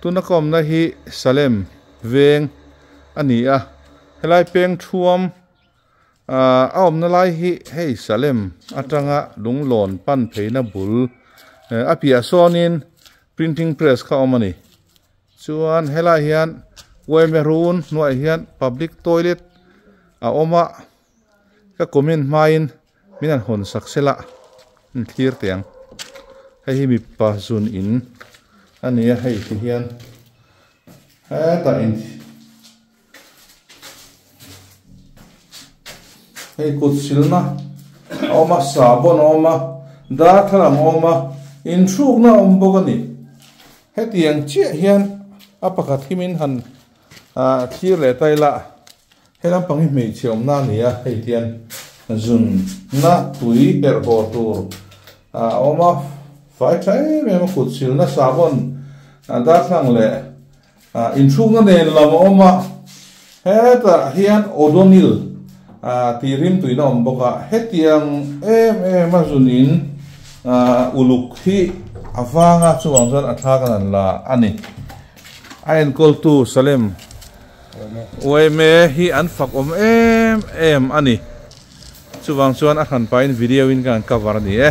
Tuna ka awmna hi Salem veng a ni a, helai peng thuam ahh a awmna lai hi hei Salem atanga lunglawn pan pheina bul a piah sawnin printing press kha a awm a ni. Chuan helai hian Uaimerun hnuaiah hian public toilet a awm a, ka comment hmain min han hawn sak sela an thlir teh ang. Hei hi mipa zun in a ni a, hei ti hian hetah in hei kut silna a awm a, sahbawn a awm a, darthlalang a awm a, inhrukna a awm bawk a ni. Hetiang chiah hian a pakhat hi min han ah thlir leh ta ila he lampang hi hmeichhe awmna a ni a, hei tian zun na tui perh haw tur a awm a, fai tha em em a kut silna sahbawn darthlalang leh ah inhrukna nen lam a awm a, hetah hian Odonil ah tih rimtuina a awm bawk a, hetiang em em a zun in ah uluk hi a vang a chuvang chuan a thla kan han la a ni. A enkawltu Salem yma hi an fak awm em em a ni, chuvang chuan a hran pahin video in kan cover a ni e.